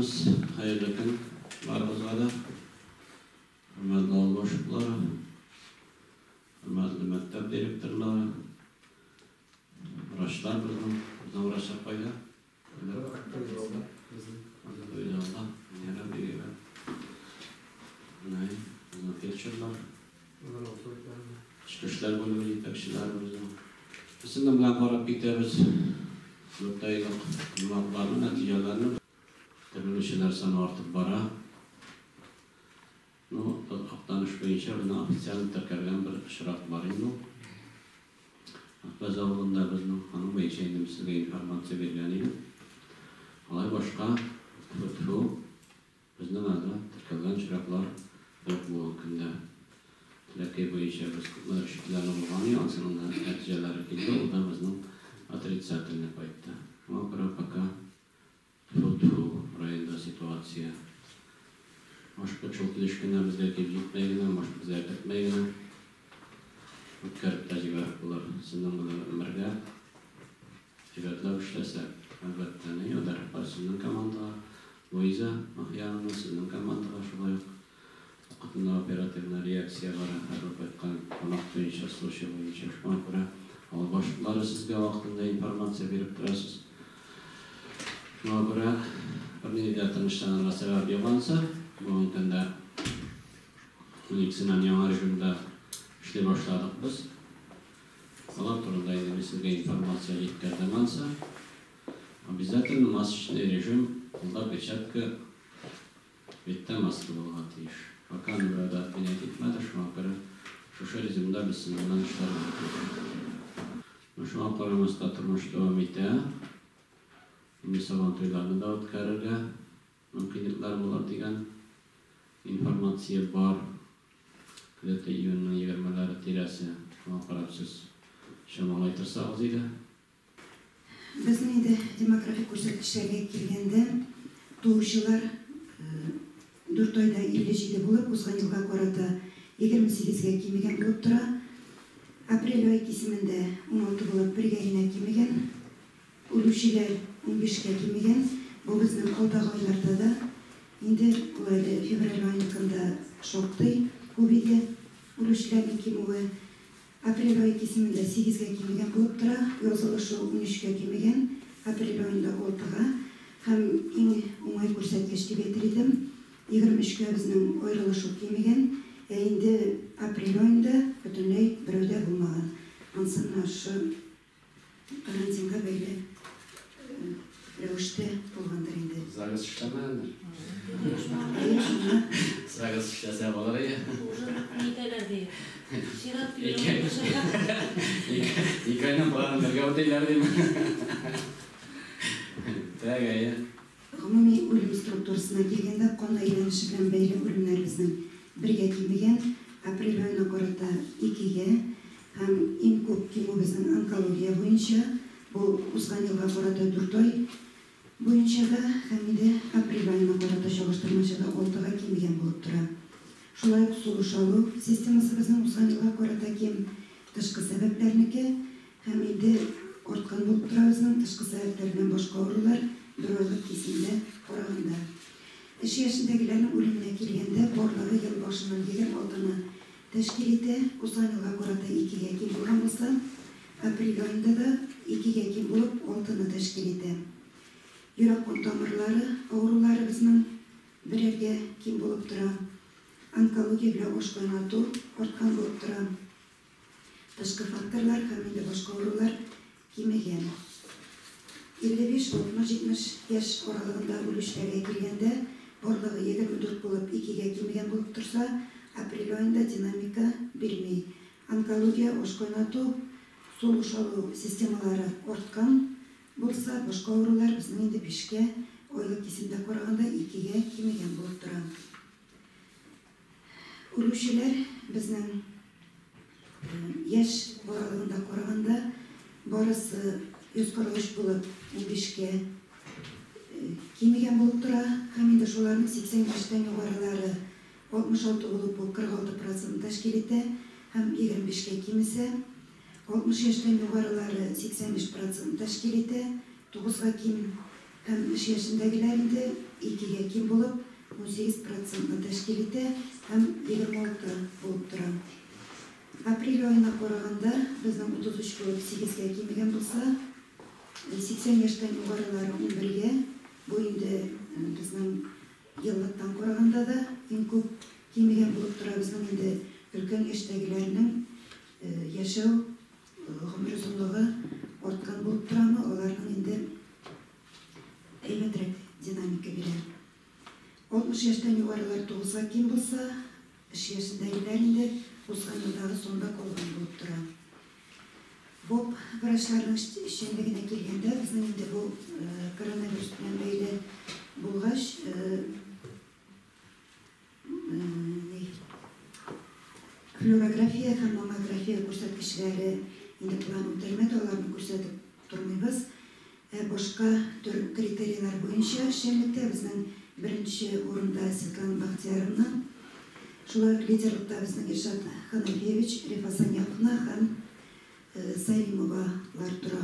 Исәнмесез, хәерле көн барыгызга да. Хөрмәтле авыл башлыклары, хөрмәтле мәктәп директорлары, врачлар безнең, безнең врачлар кайда? Залда. Менә бик әйбәт. Менә безнең фельдшерлар. Эчке эшләр бүлеге җитәкчеләре безнең. Без сезнең белән карап китәбез дүрт айлык йомгакларны, нәтиҗәләрне. Терелүчеләр саны артып бара. Ну, Актаныш буенча безнең официаль теркәлгән бер очрак бар инде ул. Акбәз авылында безнең, аның буенча инде мин сезгә информация биргән идем. Алай башка, тфү-тфү, безнең әле теркәлгән очраклар юк бүгенге көндә. Теләкәй буенча без күпмедер шикләнү булган иде, анысының да нәтиҗәләре килде, ул да безнең отрицательный кайтты. Шуңа күрә пока, тфү-тфү, районда ситуация. Может быть, шул килеш кенә безгә килеп җитмәй генә, может, безгә кертмәй генә үткәреп тә җибәреп булыр. Сезнең белән бергә әйбәтләп эшләсәк, әлбәттә. Ни рәхмәт сезнең командага, Луиза Махьяновна, сезнең командага шулай ук. Вакытында оперативная реакция бара һәрбер кайткан кунак буенча, случай буенча. Шуңа күрә авыл башлыклары сезгә вакытында информация биреп торасыз. Шуңа күрә бернинди дә тынычланырга сәбәп юк анысы. Бүгенге көндә 12-сеннән яңа режимда эшли башладык без. Алар турында инде мин сезгә информация җиткердем анысы. Обязательно масочный режим, кулда перчатка, биттә маска булырга тиеш. Пока аны берәү дә отменять итмәде, шуңа күрә шушы режимда без сезнең белән эшләргә тиеш. Ну, шуңа карамастан тормыш дәвам итә. Инде Сабантуйларны да үткәрергә мөмкинлекләр булыр дигән информация бар. Где-то июньнең 20-ләре тирәсе. Шуңа карап сез чамалай торсагыз иде. Безнең инде демографик күрсәткечләргә килгәндә, туучылар 4 айда 57 булып, узган елга карата 28-гә кимегән булып тора. Апрель ай кисемендә 16 булып, бергә генә кимегән. Үлүчеләр 15-кә кимегән. Бу безнең алдагы айларда да инде ул әле февраль аеныкында шактый күп иде үлүчеләрнең кимүе. Апрель ае кисемендә 8-гә кимегән булып тора, язылышу 13-кә кимегән, апрель аенда 6-га. Һәм иң уңай күрсәткеч дип әйтер идем, 23-кә безнең аерылышу кимегән, ә инде апрель аенда бөтенләй берәү дә булмаган. Ансы менә шушы карантинга бәйле рәвештә булгандыр инде. ЗАГС эшләмәгәндер. Әйе, шуңа. ЗАГС эшләсә булыр иде. Уже нитәләр ди. Чират Ике килеп ике айның планын бергә үтәйләр дим. Так, әйе. Гомуми үлем структурасына килгәндә, кан әйләнеше белән бәйле үлемнәр безнең бергә кимегән, апрель аена карата 2-гә, һәм иң күп кимү безнең онкология буенча, бу узган елга карата 4 ай буенча да һәм инде апрель аена карата чагыштырмача да 6-га кимегән булып тора. Шулай ук сулыш алу системасы безнең узган елга карата ким, тышкы сәбәпләрнеке, һәм инде арткан булып тора безнең тышкы сәбәпләр белән башка авырулар бер айлык кисемдә караганда. Эш яшендәгеләрнең үлеменә килгәндә, барлыгы ел башыннан 26-ны тәшкил итә, узган елга карата 2-гә ким булган булса, апрель аенда да 2-гә ким булып 6-ны тәшкил итә. Йөрәк-кан тамырлары авырулары безнең берәргә ким булып тора. Онкология белән ашкайнату арткан булып тора. Тышкы факторлар һәм инде башка авырулар кимегән. 55-60-70 яшь аралыгында үлүчеләргә килгәндә, барлыгы 24 булып 2-гә кимегән булып торса, апрель аенда динамика бирми. Онкология, ашкайнату, сулыш алу системалары арткан булса, башка авырулар безнең инде 5-кә, айлык кисемдә караганда 2-гә кимегән булып тора. Үлүчеләр безнең яшь аралыгында караганда барысы 143 булып 15-кә кимегән булып тора, һәм инде шуларның 80 яшьтән югарылары 66 булып, бу 46% тәшкил итә һәм 25-кә кимесә, 60 яшьтән югарылары 85% тәшкил итә, 9-га ким, һәм эш яшендәгеләр инде 2-гә. ким булып, 18 процентны тәшкил итә һәм 26 булып тора. Апрель аена караганда безнең 33 булып 8-гә кимегән булса, 80 яшьтән югарылары 11-гә, бу инде безнең еллыктан караганда да иң күп кимегән булып тора. Безнең инде өлкән яшьтәгеләрнең яшәү гомер озынлыгы арткан булып торамы, аларның инде әйбәтрәк динамика бирә. 60 яшьтән югарылар 9-га ким булса, эш яшендәгеләр инде узган елдагы сонда калган булып тора. ВОП врачларының эшчәнлегенә килгәндә, безнең инде бу коронавирус белән бәйле булгач, флюорография һәм маммография күрсәткечләре инде план үтәлмәде, аларны күрсәтеп тормыйбыз. Башка төр критерийлар буенча эшчәнлектә безнең беренче урында Светлана Бахтияровна, шулай ук лидерлыкта безнең Илшат Ханафиевич, Рифа Саняповна һәм Салимовалар тора.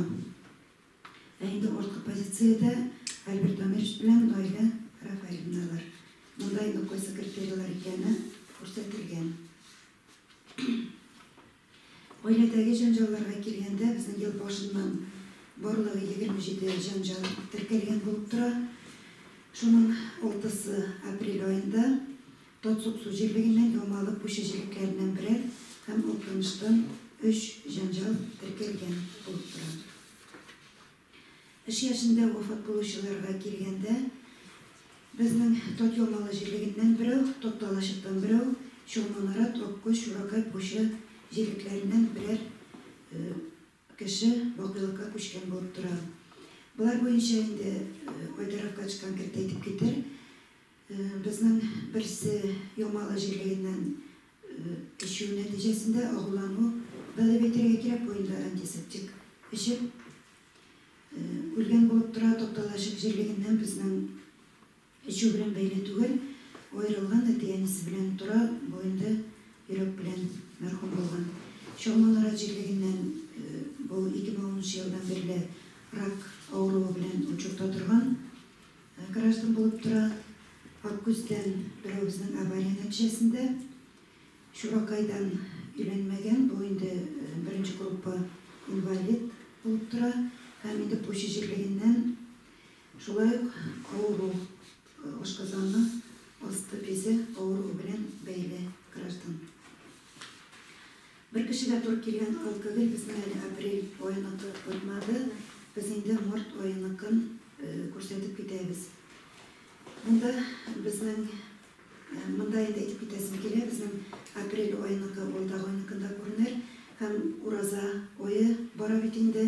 Ә инде арткы позициядә Альберт Дамирович белән Наилә Рафаэльевналар. Монда инде кайсы критерийлар икәне күрсәтелгән. Гаиләдәге җәнҗалларга килгәндә, безнең ел башыннан барлыгы 27 җәнҗал теркәлгән булып тора. Шуның 6-сы апрель аенда Татсуксу җирлегеннән, Ямалы, Пучы җирлекләреннән берәр һәм Актаныштан 3 җәнҗал теркәлгән булып тора. Эш яшендә вафат булучыларга килгәндә, безнең Тат-Ямалы җирлегеннән берәү, Тат-Талачыктан берәү, Чулман-Нарат, Аккүз, Чуракай, Пучы җирлекләреннән берәр кеше бакыйлыкка күчкән булып тора. Болар буенча инде Айдар Афкач конкрет әйтеп китер. Безнең берсе Ямалы җирлегеннән эчү нәтиҗәсендә агулану да дип әйтергә кирәк, бу инде антисептик эчеп үлгән булып тора. Такталачык җирлегеннән безнең эчү белән бәйле түгел, аерылган әти-әнисе белән тора, бу инде йөрәк белән мәрхүм булган. Чалманарат җирлегеннән бу 2010 елдан бирле рак авыруы белән учетта торган граждан булып тора. Аккүздән берәү безнең авария нәтиҗәсендә, Чуракайдан өйләнмәгән, бу инде беренче группа инвалид булып тора, һәм инде Пучы җирлегеннән шулай ук авыру, ашказаны асты бизе авыруы белән бәйле граждан. Бер кешегә туры килгән алкоголь безнең әле апрель аеныкы кайтмады, без инде март аеныкын күрсәтеп китәбез. Монда безнең, монда инде әйтеп китәсем килә, безнең апрель аеныкы алдагы айныкында күренер, һәм ураза ае бара бит инде.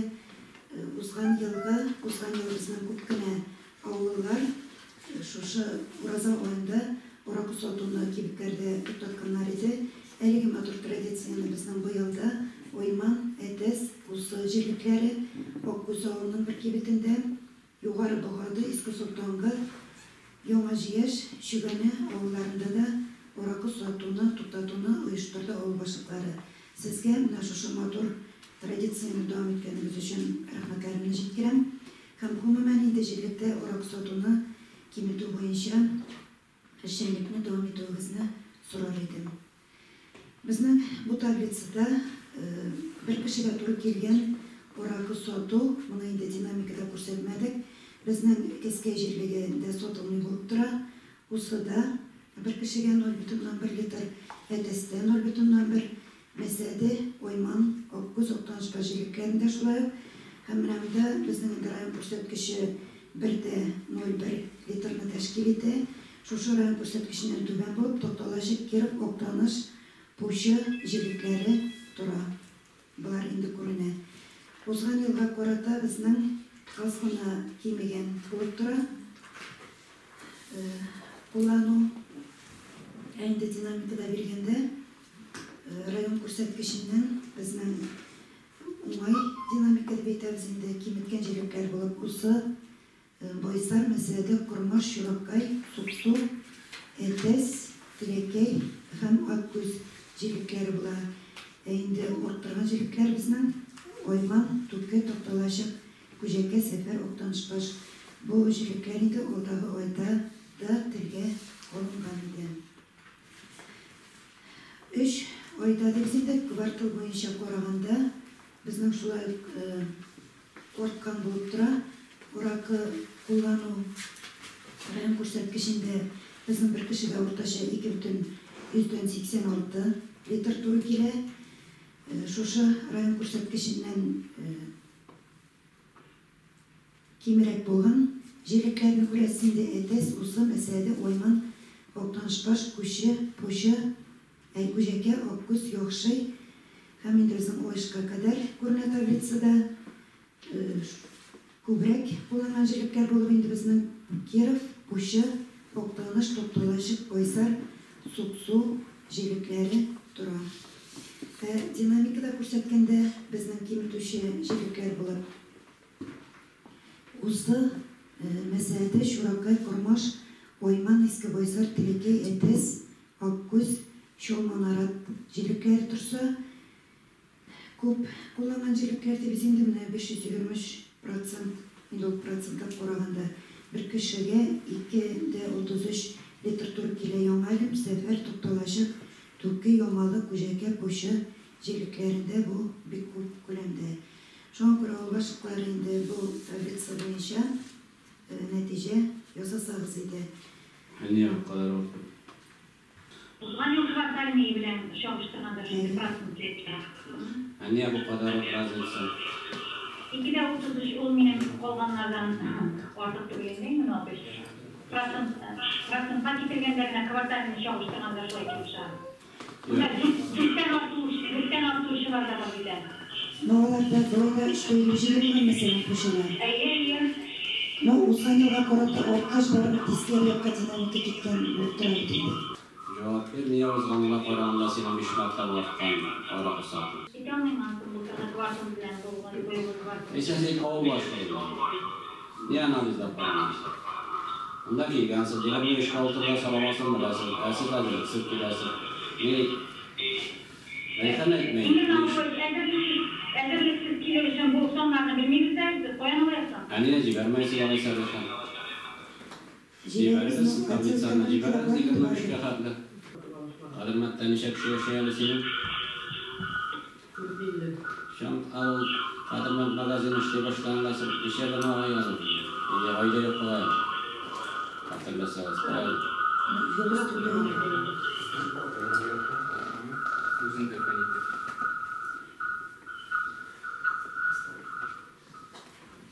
Узган елгы, узган ел безнең күп кенә авыллар шушы ураза аенда аракы сатуны кибетләрдә туктатканнар иде. Әлеге матур традицияне безнең быел да Ойман, Әтәс, Кусы җирлекләре, Аккүз авылының бер кибетендә, Югары Богады, Иске Солтангы, Яңа Җияш, Чөгәнә авылларында да аракы сатуны туктатуны оештырды авыл башлыклары. Сезгә менә шушы матур традицияне дәвам иткәнегез өчен рәхмәтләремне җиткерәм. Һәм гомумән инде җирлектә аракы сатуны киметү буенча эшчәнлекне дәвам итүегезне сорар идем. Безнең бу таблицада бер кешегә туры килгән аракы сату, моны инде динамикада күрсәтмәдек. Безнең Кәскәй җирлегендә сатылмый булып тора. Усыда бер кешегә 0,1 литр, Әтәстә 0,1, Мәсәде, Ойман, Аккүз, Актанышбаш җирлекләрендә шулай ук. Һәм менә монда безнең инде район күрсәткече 1,01 литрны тәшкил итә. Шушы район күрсәткеченнән түбән булып Такталачык, Киров, Актаныш, Пучы җирлекләре тора. Болар инде күренә. Узган елга карата безнең аз гына кимегән булып тора. Куллану. Ә инде динамикада биргәндә район күрсәткеченнән безнең уңай динамика дип әйтәбез инде, киметкән җирлекләр булып Усы, Байсар, Мәсәде, Кормаш, Чуракай, Суксу, Әтәс, Теләкәй һәм Аккүз җирлекләре була. Ә инде арттырган җирлекләр безнең Айман, Түке, Такталачык, Күҗәкә, Сәфәр, Актанышбаш. Бу җирлекләр инде алдагы айда да теркәлгән. Динамикада дибез инде, квартал буенча караганда, безнең шулай ук арткан булып тора. Аракы куллану район күрсәткечендә безнең бер кешегә уртача 2,86 литр туры килә. Шушы район күрсәткеченнән кимрәк булган җирлекләрне күрәсез инде: Әтәс, Усы, Мәсәде, Айман, Актанышбаш, Күче, Пучы, Күҗәкә, Аккүз, Яхшый һәм инде безнең Аешка кадәр күренә таблицада. Күбрәк кулланган җирлекләр булып инде безнең Киров, Пучы, Актаныш, Тукталачык, Байсар, Суксу җирлекләре тора. Ә динамикада күрсәткәндә безнең киметүче җирлекләр булып Усы, Мәсәде, Чуракай, Кормаш, Айман, Иске Байсар, Телекәй, Әтәс, Аккүз, Чулман, Арат җирлекләре торса, күп кулланган җирлекләр дибез инде менә 523% инде ул процентлап караганда бер кешегә 2,33 литр туры килә Яңа Әлем, Сәфәр, Тукталачык, Түке, Ямалы, Күҗәкә, Пучы җирлекләрендә бу бик күп күләмдә. Шуңа күрә авыл башлыклары инде бу таблица буенча нәтиҗә ясасагыз иде. Ә нигә бу кадәр артып? Узган ел квартальные белән чагыштырганда шундый процент җитә. Ә нигә бу кадәр разница? 2,33 ул минем калганнардан артык түгел инде, 0,5. Процент, процентка китергәндә генә квартальный чагыштырганда шулай килеп чыга. Менә дүрттән артучылар да бар бит әле. Но аларда болай да 3,57 булган, мәсәлән, Пучыда. Әйе. Но узган елга карата арткач, барыбер тискәре якка динамика киткән булып тора бит инде. Җавап бир, нигә узганга караганда синең 5 мәртәбә арткан аракы сату? Әйтә алмыйм анысын, былтыргы квартал белән булган быелгы квартал. Ничә син авыл башлыгы? Ни анализлап карамыйсың? Монда килгәнсез, 23 алтыда сорамасын беләсез, ә сез әзерлексез киләсез. Ни? Рәйхан әйтмәй. Инде әзерлексез килер өчен бу саннарны белмибез дә, без каян алайсың? Ә нигә җибәрмәйсез алайса, Рәйхан? Җибәрегез, таблицаны җибәрегез 23-кә хәтле. Кадермәттә ничә кеше яшәй әле синең? Шам ал Кадермәт магазин эшли башлаганга ничә генә ай әле? Или айда юк була. Хәтерләсәгез, правильно? Юл өстендә. Үзендә каникул.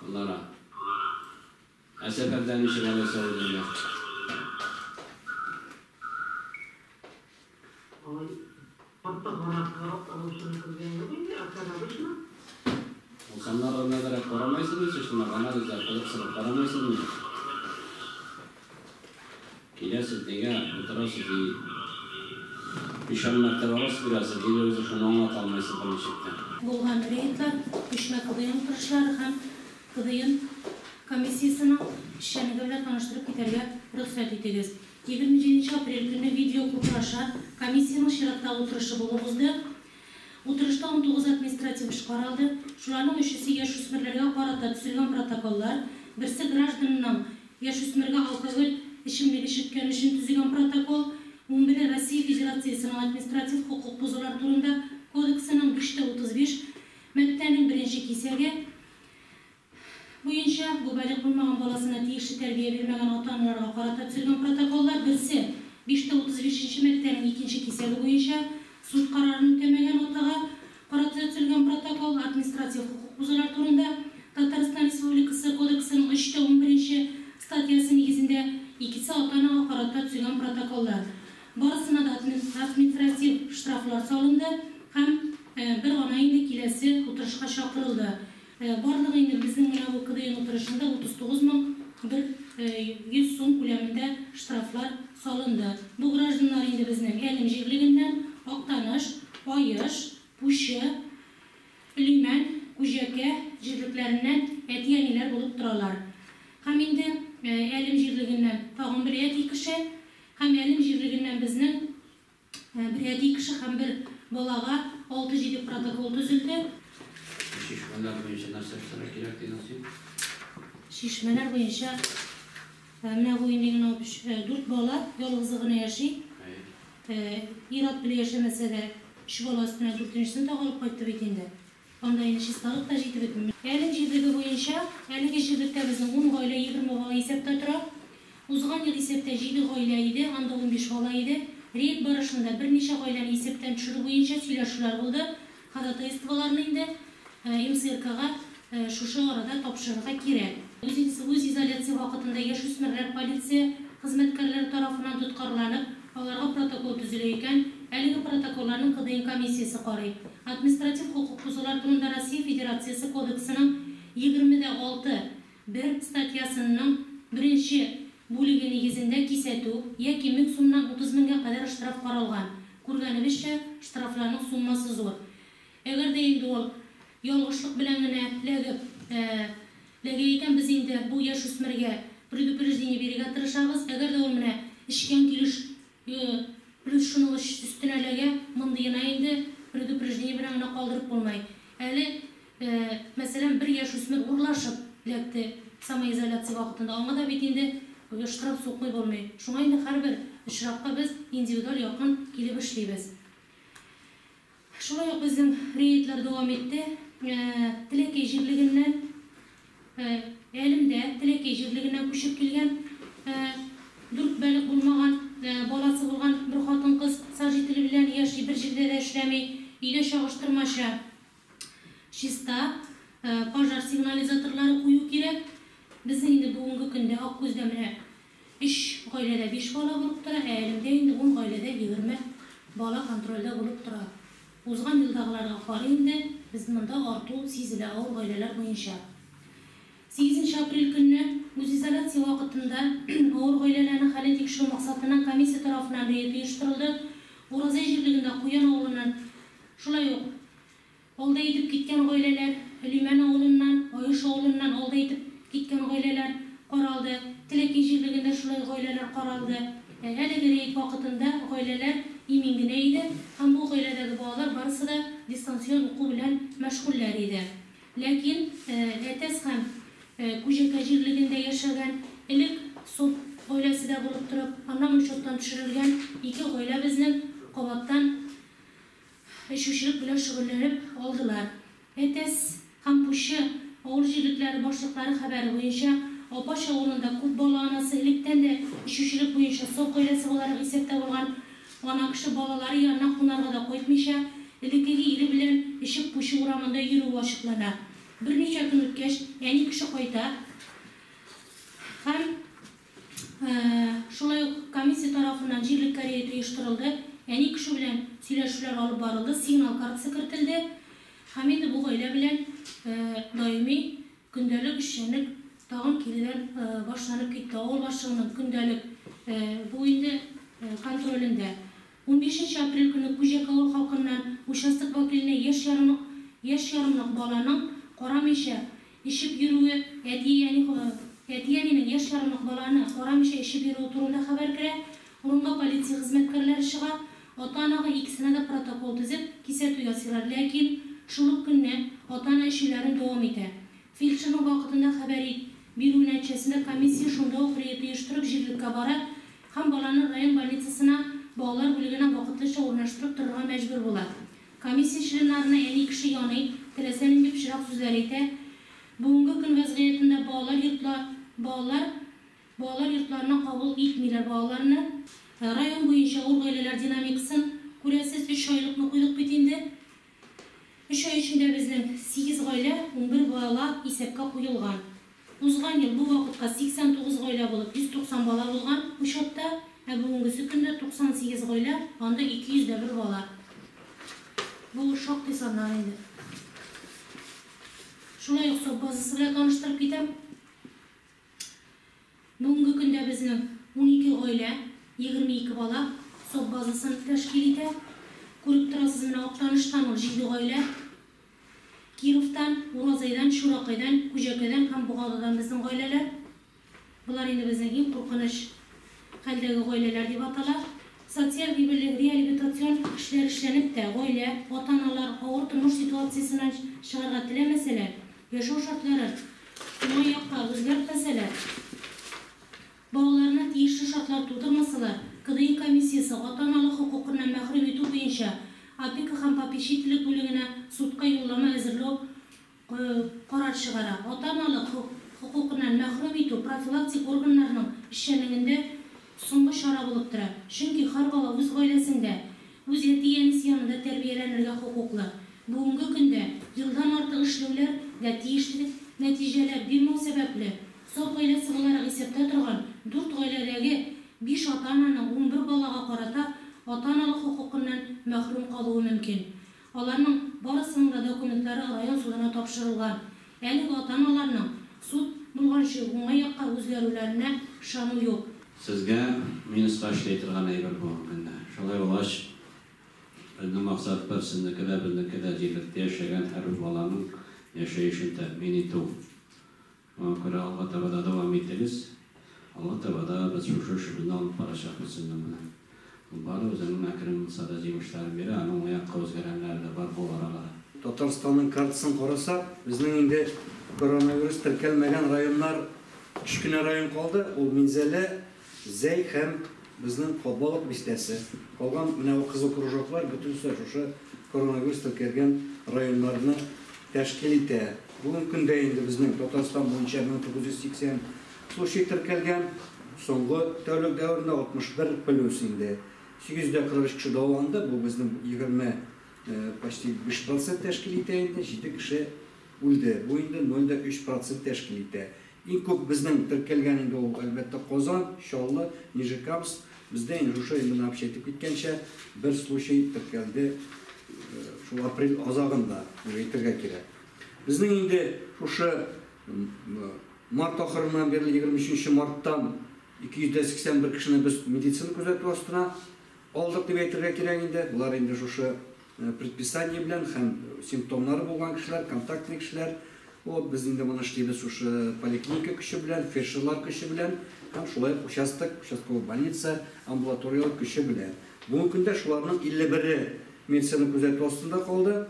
Кызлара. Ә сәфәрдә ничек алайса үзеңдә? Ай, артык аракы алучыны күргән юк инде, а как обычно. Ул саннарга нәзәрәк карамайсызмы, шуны анализлар кылып сырып карамайсызмы? Киләсез нигә, утырасыз и биш мәртәбә аваз бирәсез, или үзе шуны аңлата алмайсыз берничек тә. Булган рейдлар, күчмә КДН утырышлары һәм КДН комиссиясенең эшчәнлеге белән таныштырып китәргә рөхсәт итегез. 27 апрель көне видеокүпер аша комиссиянең чираттагы утырышы булып узды. Утырышта 19 административ эш каралды. Шуларның өчесе яшүсмерләргә карата төзелгән протоколлар, берсе гражданның яшүсмергә алкоголь эчемлеге эчерткән өчен төзелгән протокол, 11 Россия Федерациясенең административ хокук бозулар турында кодексының 535 маддәнең беренче кисәге буенча бу балигъ булмаган баласына тиешле тәрбия бирмәгән ата-аналарга карата төзелгән протоколлар, берсе 535 маддәнең икенче кисәге буенча суд карарын үтәмәгән атага карата төзелгән протокол, административ хокук бозулар турында Татарстан Республикасы кодексының 311 статьясы нигезендә икесе ата-анага карата төзелгән протоколлар. Барысына да административ штрафлар салынды һәм бер ана инде киләсе утырышка чакырылды. Барлыгы инде безнең менә бу КДН утырышында 39 100 сум күләмендә штрафлар салынды. Бу гражданнар инде безнең Әлем җирлегеннән, Актаныш, Аеш, Пучы, Лимән, Күҗәкә җирлекләреннән әти-әниләр булып торалар. Һәм инде Әлем җирлегеннән тагын бер әти кеше, һәм Әлем җирлегеннән безнең бер әти кеше һәм бер балага 6-7 протокол төзелде. Чишмәләр буенча нәрсә эшләргә кирәк дидең син? Чишмәләр буенча менә бу инде генә дүрт бала ялгызы гына яши. Әйе. Ир-ат белән яшәмәсә дә Өч бала өстенә дүртенчесен тагы алып кайтты бит инде. Анда инде чисталык та җитеп бетми. Әлем җирлеге буенча, әлеге җирлектә безнең 10 гаилә 20 бала исәптә тора. Узган ел исәптә 7 гаилә иде, анда 15 бала иде. Рейд барышында берничә гаиләне исәптән төшерү буенча сөйләшүләр булды. Ходатайстволарны инде МЦРКга шушы арада тапшырырга кирәк. Үзизоляция вакытында яшүсмерләр полиция хезмәткәрләре тарафыннан тоткарланып, аларга протокол төзелә икән, әлеге протоколларны КДН комиссиясе карый. Административ хокук бозулар турында Россия Федерациясе кодексының 26.1 статьясының беренче бүлеге нигезендә кисәтү яки 1000 сумнан 30 меңгә кадәр штраф каралган. Күргәнебезчә, штрафларның суммасы зур. Әгәр дә инде ул ялгышлык белән генә ләгеп, ләгә икән, без инде бу яшүсмергә предупреждение бирергә тырышабыз. Әгәр дә ул менә эчкән килеш плюс шуның өстенә ләгә, мондыена инде предупреждение белән генә калдырып булмый. Әле, мәсәлән, бер яшүсмер урлашып ләкте самоизоляция вакытында, аңа да бит инде штраф сукмый булмый. Шуңа инде һәрбер очракка без индивидуаль якын килеп эшлибез. Шулай ук безнең рейдлар дәвам итте. Теләкәй җирлегеннән, Әлемдә Теләкәй җирлегеннән күчеп килгән 4 балигъ булмаган баласы булган бер хатын-кыз сожителе белән яши, бер җирдә дә эшләми, өйдә чагыштырмача чиста, пожар сигнализаторлары кую кирәк. Безнең инде бүгенге көндә Аккүздә менә 3 гаиләдә 5 бала булып тора, ә Әлемдә инде 10 гаиләдә 20 бала контрольдә булып тора. Узган елдагыларга карый инде без монда арту сизелә авыр гаиләләр буенча. 8 апрель көнне үзизоляция вакытында авыр гаиләләрнең хәлен тикшерү максатыннан комиссия тарафыннан рейд оештырылды. Уразай җирлегендә Куян авылыннан шулай ук алда итеп киткән гаиләләр, Лимән авылыннан, Аеш авылыннан алда итеп киткән гаиләләр каралды. Теләкәй җирлегендә шулай гаиләләр каралды. Әлеге рейд вакытында гаиләләр имин генә иде һәм бу гаиләдәге балалар барысы да дистанцион уку белән мәшгульләр иде. Ләкин Әтәс һәм Күҗәкә җирлегендә яшәгән, элек СОП гаиләсе дә булып торып, аннан учеттан төшерелгән ике гаилә безнең кабаттан эчүчелек белән шөгыльләнеп алдылар. Әтәс һәм Пучы авыл җирлекләре башлыклары хәбәре буенча Апач авылында күп бала анасы электән дә эчүчелек буенча СОП гаиләсе буларак исәптә булган ана кеше балалары янына кунарга да кайтмыйча, элеккеге ире белән эчеп Пучы урамында йөрүе ачыклана. Берничә көн үткәч, әни кеше кайта һәм шулай ук комиссия тарафыннан җирлеккә рейд оештырылды. Әни кеше белән сөйләшүләр алып барылды, сигнал картасы кертелде. Һәм инде бу гаилә белән даими көндәлек эшчәнлек тагын киредән башланып китте. Авыл башлыгының көндәлек бу инде контролендә. 15 апрель көне Күҗәк авыл халкыннан участок вәкиленә яшь ярымлык баланың карамыйча эчеп йөрүе, әти-әнинең яшь ярымлык баланы карамыйча эчеп йөрүе турында хәбәр керә. Урынга полиция хезмәткәрләре чыга. Ата-анага икесенә дә протокол төзеп, кисәтү ясыйлар. Ләкин шул ук көнне ата-ана эчүләрен дәвам итә. Фельдшерның вакытында хәбәр бирү нәтиҗәсендә комиссия шунда ук рейд оештырып җирлеккә бара һәм баланы район больницасына балалар бүлегенә вакытлыча урнаштырып торырга мәҗбүр була. Комиссия членнарына әни кеше яный, теләсә нинди пычрак сүзләр әйтә. Бүгенге көн вазгыятендә балалар йортларына кабул итмиләр балаларны. Район буенча авыр гаиләләр динамикасын күрәсез, 3 айлыкны куйдык бит инде. 3 ай эчендә безнең 8 гаилә, 11 бала исәпкә куелган. Узган ел бу вакытка 89 гаилә булып 190 бала булган учетта, ә бүгенгесе көндә 98 гаилә, анда 201 бала. Бу шактый саннар инде. Шулай ук СОП базасы белән таныштырып китәм. Бүгенге көндә безнең 12 гаилә, 22 бала СОП базасын тәшкил итә. Күреп торасыз, менә Актаныштан ул 7 гаилә. Кировтан, Уразайдан, Чуракайдан, Күҗәкәдән һәм Бугададан безнең гаиләләр. Булар инде безнең иң куркыныч хәлдәге гаиләләр дип атала. Социаль реабилитацион эшләр эшләнеп тә, гаилә, ата-аналар авыр тормыш ситуациясеннән чыгарга теләмәсәләр, яшәү шартлары уңай якка үзгәртмәсәләр, балаларына тиешле шартлар тудырмасалар, КДИ комиссиясе ата-аналык хокукыннан мәхрүм итү буенча опека һәм попечительлек бүлегенә судка юллама әзерләү карар чыгара. Ата-аналык хокукыннан мәхрүм итү профилактик органнарның эшчәнлегендә соңгы чара булып тора. Чөнки һәр бала үз гаиләсендә, үз әти-әнисе янында тәрбияләнергә хокуклы. Бүгенге көндә елдан артык эшләүләр дә тиешле нәтиҗәләр бирмәү сәбәпле, саф гаиләсе буларак исәптә торган 4 гаиләдәге 5 ата-ананың 11 балага карата ата-аналык хокукыннан мәхрүм калуы мөмкин. Аларның барысының да документлары район судына тапшырылган. Әлеге ата-аналарның суд булганчы уңай якка үзгәрүләренә ышану юк. Сезгә минуска эшли торган әйбер бүгенге көндә. Шулай булгач, безнең максат бер, сезнеке дә, безнеке дә җирлектә яшәгән һәрбер баланың яшәешен тәэмин итү. Шуңа күрә алга таба да дәвам итегез. Алга таба да без шушы эшебезне алып барачакбыз сезнең белән. Ул бары үзенең әкрен булса да җимешләрен бирә, аның уң якка үзгәргәннәре дә бар бу арада. Татарстанның картасын карасак, безнең инде коронавирус теркәлмәгән районнар өч кенә район калды. Ул Минзәлә, Зәй һәм безнең Балык бистәсе. Калган менә бу кызыл кружоклар бөтенесе шушы коронавирус теркәлгән районнарны тәшкил итә. Бүгенге көндә инде безнең Татарстан буенча 1980 случай теркәлгән. Соңгы тәүлек дәверендә 61 плюс инде. 843 кеше дәваланды. Бу безнең 20 почти 5% тәшкил итә инде. 7 кеше үлде. Бу инде 0,3% тәшкил итә. Иң күп безнең теркәлгән инде ул әлбәттә Казан, Чаллы, Нижнекамск. Бездә инде шушы инде менә әйтеп киткәнчә бер случай теркәлде шул апрель азагында, дип әйтергә кирәк. Безнең инде шушы март ахырыннан бирле 23 марттан 281 кешене без медицина күзәтү астына алдык дип әйтергә кирәк инде. Булар инде шушы предписание белән һәм симптомнары булган кешеләр, контактный кешеләр. Вот без инде моны эшлибез шушы поликлиника көче белән, фельдшерлар көче белән һәм шулай ук участок, участковый больница, амбулаториялар көче белән. Бүгенге көндә шуларның 51-е медицина күзәтү астында калды.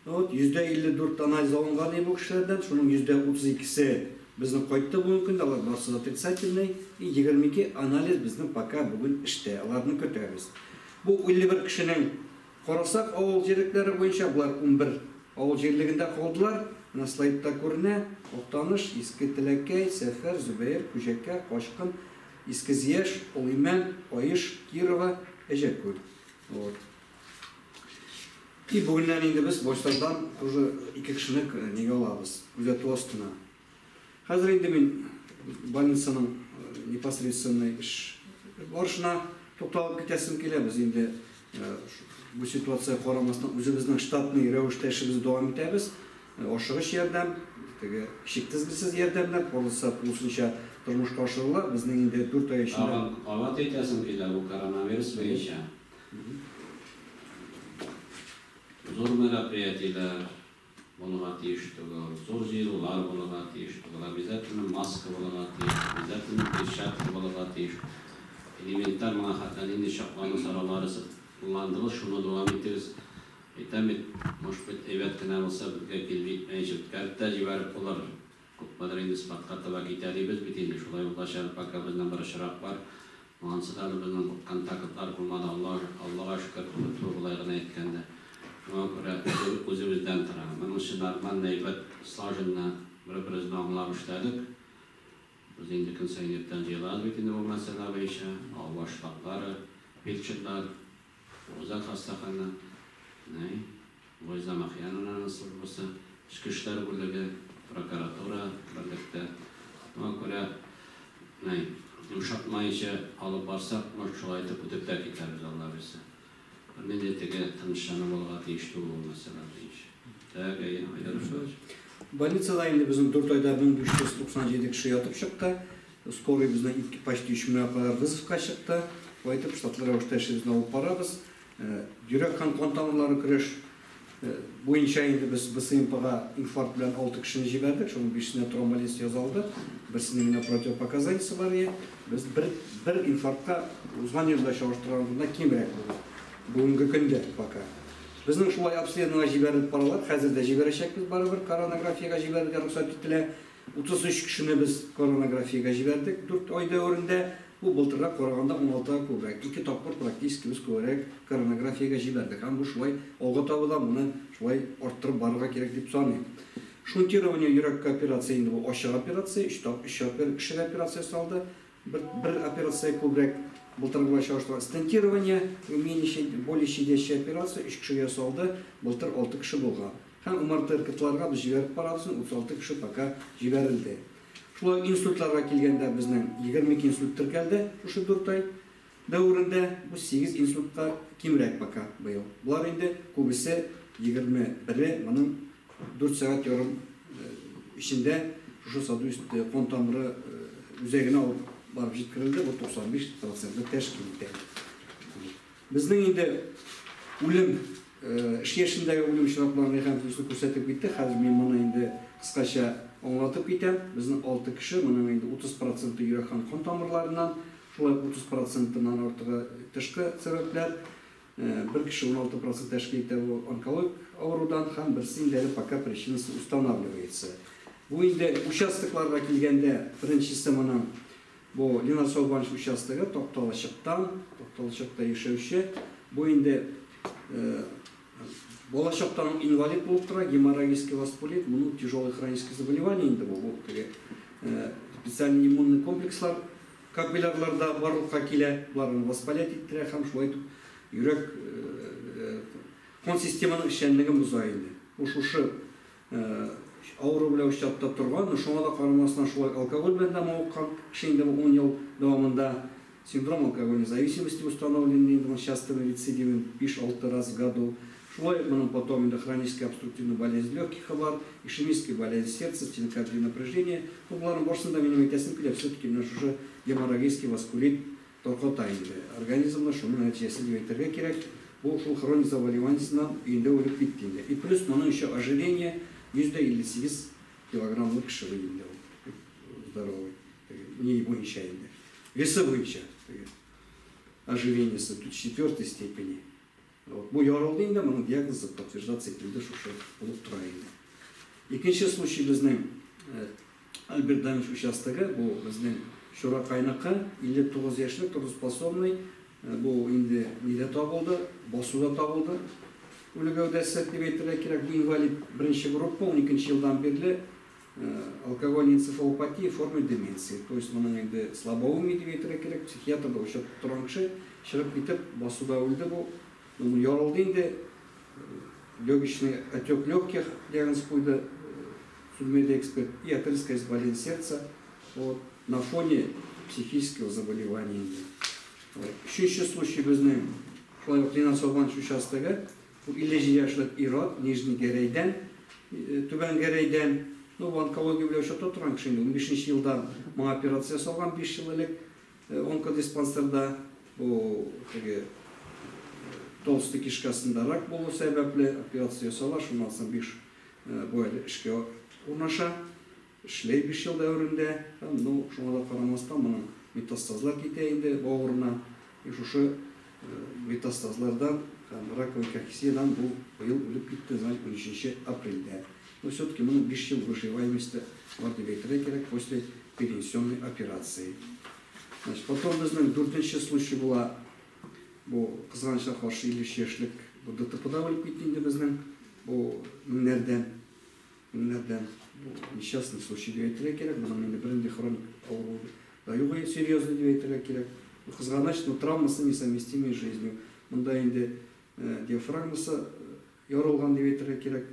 Вот 54% анализ алынган бу кешеләрдән, шуның 32%-се безнең кайтты бүгенге көндә, алар барысы да отрицательный, и 22 анализ безнең пока бүген эштә, аларны көтәбез. Бу 51 кешенең карасак авыл җирлекләре буенча булар 11 авыл җирлегендә калдылар. Менә слайдта күренә: Актаныш, Иске Теләкәй, Сәфәр, Зөбәер, Күҗәкә, Качкын, Иске Зияш, Олыймән, Аеш, Кирова, Әҗәкүл. Вот. И бүгеннән инде без Баштардан уже 2 кешене нигә алабыз, күзәтү астына. Хәзер инде мин больницаның непосредственный эш барышына тукталып китәсем килә. Без инде бу ситуация карамастан үзебезнең штатный рәвештә эшебезне дәвам итәбез. Ашыгыч ярдәм, теге чик тезгесез ярдәмнәр полоса тулысынча тормышка ашырыла. Безнең инде 4 ай эчендә. Тагын кабат әйтәсем килә бу коронавирус буенча. Зур мероприятиеләр булырга тиеш түгел, зур җыелулар булырга тиеш түгел, обязательно маска булырга тиеш, обязательно перчатка булырга тиеш. Элементар моңа хәтле нинди саклану чаралары кулландыгыз, шуны дәвам итегез. Әйтәм бит, может быть, әйбәт кенә булса, безгә килеп җитмәенчә үткәреп тә җибәреп булыр. Күпмедер инде спадка таба китә дибез бит инде. Шулай булгач, әле пока безнең бер очрак бар. Монысы да әле безнең контактлар булмады, Аллага шөкер, тфү, болай гына әйткәндә. Шуңа күрә үзебездән тора. Моның өчен нормально, әйбәт, слаженно бер-беребезне аңлап эшләдек. Без инде көн саен иртән җыелабыз бит инде бу мәсьәлә буенча. Авыл башлыклары, фельдшерлар, үзәк хастаханә, Луиза Махьяновнаның службасы, эчке эшләр бүлеге, прокуратура берлектә. Шуңа күрә йомшартмайынча алып барсак, может, шулай итеп үтеп тә китәрбез, Алла бирсә. Бернинди теге тынычлану булырга тиеш түгел ул мәсьәлә буенча. Так, әйе, Айдар Рушевич. Больницада инде безнең 4 айда 1597 кеше ятып чыкты. Скорый безнең почти 3 меңгә кадәр вызовка чыкты. Шулай итеп, штатлы рәвештә эшебезне алып барабыз. Йөрәк һәм кан тамырлары көрәш буенча инде без БСМПга инфаркт белән 6 кешене җибәрдек. Шуның 5-сенә тромболиз язалды. Берсенең генә противопоказаниясе бар иде. Без бер инфарктка узган елда чагыштырганда кимрәк булды. Бүгенге көндә пока. Безнең шулай обследованиега җибәрелеп баралар. Хәзер дә җибәрәчәкбез барыбер. Коронографиягә җибәрергә рөхсәт ителә. 33 кешене без коронографиягә җибәрдек 4 ай дәверендә. Бу былтырга караганда 16-га күбрәк. Ике тапкыр практически без күбрәк коронографиягә җибәрдек. Һәм бу шулай алга таба да моны шулай арттырып барырга кирәк дип саныйм. Шунтирование йөрәккә операция инде бу ачык операция, 3 тап 3 кешегә операция ясалды. Бер операция күбрәк былтыргыга чагыштырганда. Стентирование менее более щадящая операция 3 кешегә ясалды, былтыр 6 кеше булган. Һәм МРТ-РКТларга без җибәреп барабыз, 36 кеше пока җибәрелде. Шулай инсультларга килгәндә безнең 22 инсульт теркәлде шушы 4 ай дәверендә, бу 8 инсультка кимрәк пока быел. Болар инде күбесе 21-е моның 4 сәгать ярым эчендә шушы сосудистый кан тамыры үзәгенә алып барып җиткерелде, бу 95% тәшкил итә. Безнең инде үлем эш яшендәге үлем очракларын Рәйхан үзе күрсәтеп китте. Хәзер мин моны инде кыскача аңлатып китәм. Безнең 6 кеше, моның инде 30% йөрәк һәм кан тамырларыннан, шулай 30%-нан артыгы тышкы сәбәпләр, бер кеше 16% тәшкил итә бу онкологик авырудан һәм берсе инде әле пока причинасы устанавливается. Бу инде участокларга килгәндә, беренчесе моның бу Ленар Саубанович участогы, Такталачыктан, Такталачыкта яшәүче. Бу инде балачактан инвалид булып тора, геморрагический васкулит, моның тяжелый хроническое заболевание инде бу, бу теге специальный иммунный комплекслар капиллярларда барлыкка килә, боларны воспалять иттерә һәм шулай итеп йөрәк кан системаның эшчәнлеген боза инде. Бу шушы авыру белән участокта торган, но шуңа да карамастан шулай алкоголь белән дә мавыккан кеше инде бу 10 ел дәвамында синдром алкогольной зависимости установлен инде с частыми рецидивами 5-6 раз в году. Шулай моның потом инде хроническая обструктивная болезнь легких бар, ишемическая болезнь сердца, стенокардия напряжение. Бу боларның барысын да минем әйтәсем килә, все-таки менә шушы геморрагический васкулит тарката инде. Организмны шуның нәтиҗәсе дип әйтергә кирәк. Бу шул хроник заболеваниесеннән өендә үлеп китте инде. И плюс моның еще ожирение 158 килограммлы кеше инде ул. Здоровый. Не буенча инде. Весы буенча. Ожирениесі тут 4 степени. Вот. Бу ярылды инде, моның диагнозы подтверждаться ителде шушы булып тора инде. Икенче случай безнең Альберт Дамич участогы, бу безнең Чуракайныкы, 59 яшьлек, трудоспособный, бу инде нидә табылды, басуда табылды. Үле гәүдәсе дип әйтергә кирәк, бу инвалид беренче группа, 12 елдан бирле алкогольная энцефалопатия в форме деменции. То есть моның инде слабоумие дип әйтергә кирәк, психиатрда участок торган кеше чыгып китеп басуда үлде бу. Моны ярылды инде, легочный отек легких диагноз куйды судмедэксперт и артериальная болезнь сердца, вот, на фоне психического заболевания. Вот. Өченче случай безнең шулай ук Ленар Саубанович участогы, бу 57 яшьлек ир-ат, Нижний Гәрәйдән, Түбән Гәрәйдән, ну, бу онкология белән участокта торган кеше инде, 15 елда моңа операция ясалган 5 ел элек, онкодиспансерда, бу теге толстый кишкасында рак булу сәбәпле операция ясала, шуннан соң 5 бу әле эшкә урнаша, эшләй 5 ел дәверендә, һәм, ну, шуңа да карамастан моның метастазлар китә инде бавырына, и шушы метастазлардан һәм раковый кахексиядан бу быел үлеп китте, значит, 13 апрельдә. Но все-таки моның 5 ел выживаемости бар дип әйтергә кирәк после перенесенной операции. Значит, потом безнең 4-нче случай була. Бу кызганычка каршы 53 яшьлек бу ДТПда үлеп китте инде безнең. Бу меңнәрдән, меңнәрдән бу несчастный случай дип әйтергә кирәк. Моның инде бернинди хроник авыру да юк, серьезный дип әйтергә кирәк. Бу кызганыч, но травмасы несовместимые с жизнью. Монда инде диафрагмасы ярылган дип әйтергә кирәк,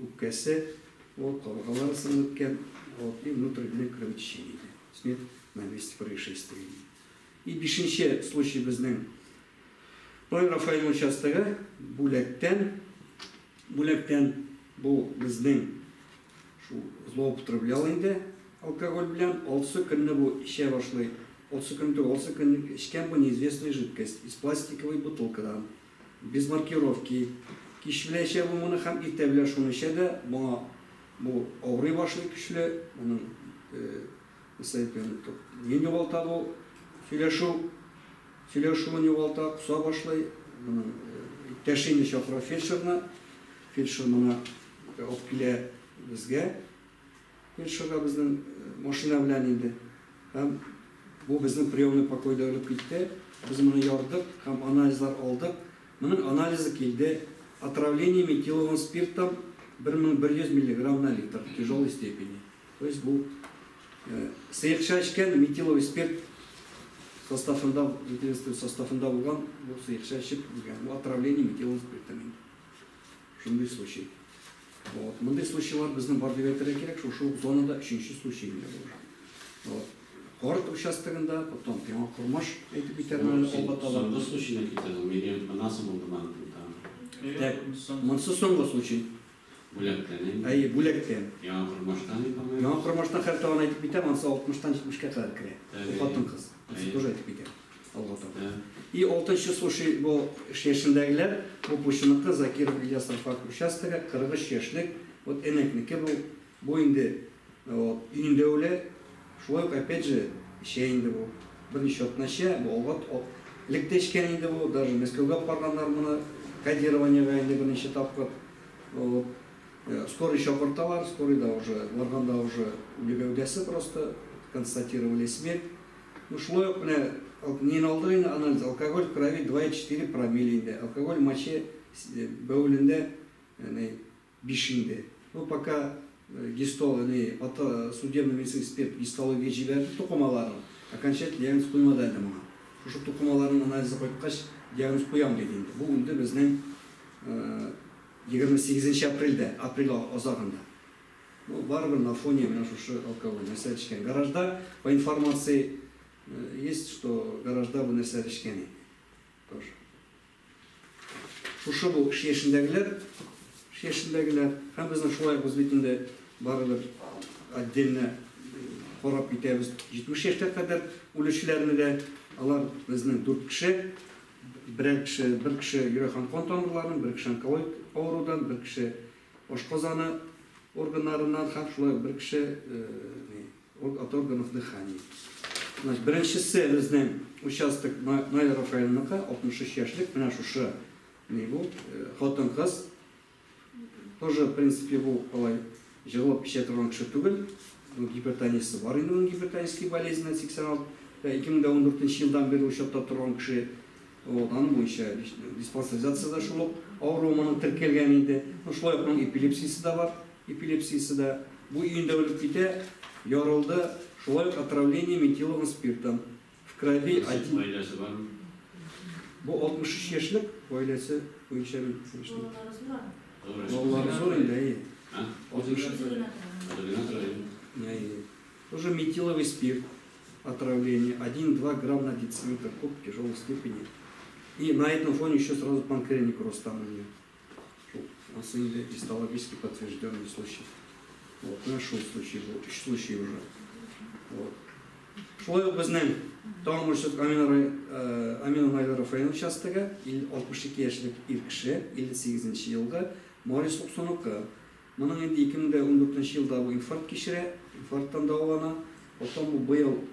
үпкәсе, вот, кабыргалары сынып беткән, вот, и внутреннее кровотечение. Смерть на месте происшествия. И 5-нче случай безнең Рой Рафаэль участогы, Бүләктән, Бүләктән бу безнең шу злоупотреблял инде алкоголь белән, 6 көнне бу эчә башлый. 6 көн түгел, 6 көн эчкән бу неизвестная жидкость из пластиковой бутылкадан, без маркировки. Кич белән эчә бу моны һәм иртә белән шуны эчә дә, моңа бу авырый башлый көчле, моның нен югалта бу, сөйләшү, сөйләшүен югалта, куса башлый, моның иптәше инде чакыра фельдшерны, фельдшер моны алып килә безгә, фельдшерга безнең машина белән инде, һәм Бу безнең приемный покойда үлеп китте. Без моны ярдык һәм анализлар алдык. Моның анализы килде. Отравление метиловым спиртом 1100 миллиграмм на литр тяжелой степени. То есть бу сыекча эчкән, метиловый спирт составында, метиловый составында булган бу сыекча эчеп үлгән. Бу отравление метиловым спиртом инде. Шундый случай. Вот. Мондый случайлар безнең бар дип әйтергә кирәк, шушы ук зонада өченче случай инде бу. Вот. Город участогында, потом Яңа Кормаш әйтеп китәрмен әле алга таба. Соңгы случайны китердең, Мирьям анасы булды моның. Так, монысы соңгы случай. Бүләктән инде. Әйе, Бүләктән. Яңа Кормаштан, по-моему. Яңа Кормаштан хәл тагын әйтеп китәм, анысы 60-тан 70-кә кадәр керә. Бу хатын-кыз. Анысы тоже әйтеп китәм. Алга таба. И алтынчы случай бу эш яшендәгеләр, бу Пучыныкы, Закиров Ильяс Рафак участогы, 43 яшьлек, вот Энекнеке бу. Бу инде вот, өендә үлә. Шулай ук, опять же, эчә инде бу. Берничә атна эчә, бу алга элек тә эчкән инде бу, даже Мәскәүгә барганнар моны кодированиегә инде берничә тапкыр. Вот. Скорый чакырталар, скорыйда уже, барганда уже үле гәүдәсе просто, констатировали смерть. Ну, шулай ук менә нин алдык инде анализ, алкоголь в крови 2,4 промилле инде, алкоголь в моче, бәвелендә 5 инде. Ну, пока гистол, не, судебный медицинский эксперт гистология җибәрде тукымаларын, окончательно диагноз куймады әле моңа. Шушы тукымаларның анализы кайткач, диагноз куям диде инде. Бу инде безнең 28 апрельдә, апрель азагында. Ну, барыбер на фоне менә шушы алкоголь нәрсә эчкән. Гаражда, по информации есть, что гаражда бу нәрсә эчкән инде. Тоже. Шушы бу эш яшендәгеләр, эш яшендәгеләр. Һәм безнең шулай без бит инде барыбер отдельно карап китәбез. 70 яшькә кадәр үлүчеләрне дә, алар безнең 4 кеше, берәр кеше, бер кеше йөрәк һәм кан тамырларының, бер кеше онкологик авырудан, бер кеше ашказаны органнарыннан һәм шулай бер кеше от органов дыхания. Значит, беренчесе безнең участок Наилә Рафаэльныкы, 63 яшьлек, менә шушы ни бу, хатын-кыз. Тоже, в принципе, бу алай җыгылып эчә торган кеше түгел. Бу гипертониясе бар инде, моның гипертонический болезнь 86, 2014 елдан бирле учетта торган кеше. Вот, аның буенча диспансеризацияда шул ук авыру моның теркәлгән инде. Ну, шулай ук моның эпилепсиясе дә бар, эпилепсиясе дә. Бу өендә үлеп китә, ярылды, шулай ук отравление метиловым спиртом. В крови один. Гаиләсе бармы? Бу 63 яшьлек, гаиләсе буенча мин конечно. Балалары зур инде, әйе. 63. Тоже метиловый спирт, отравление, 1,2 грамм на дециметр куб тяжелой степени. И на этом фоне еще сразу панкреонекроз там у нее. У нас гистологически подтвержденный случай. Вот, нашел случай был, 3 случай уже. Вот. Шулай ук безнең тагын бер Амина Наилә Рафаэль участогы, 62 яшьлек ир кеше, 58 елгы, Морис Уксуныкы. Моның инде 2014 елда бу инфаркт кичерә, инфаркттан дәвалана. Потом бу быел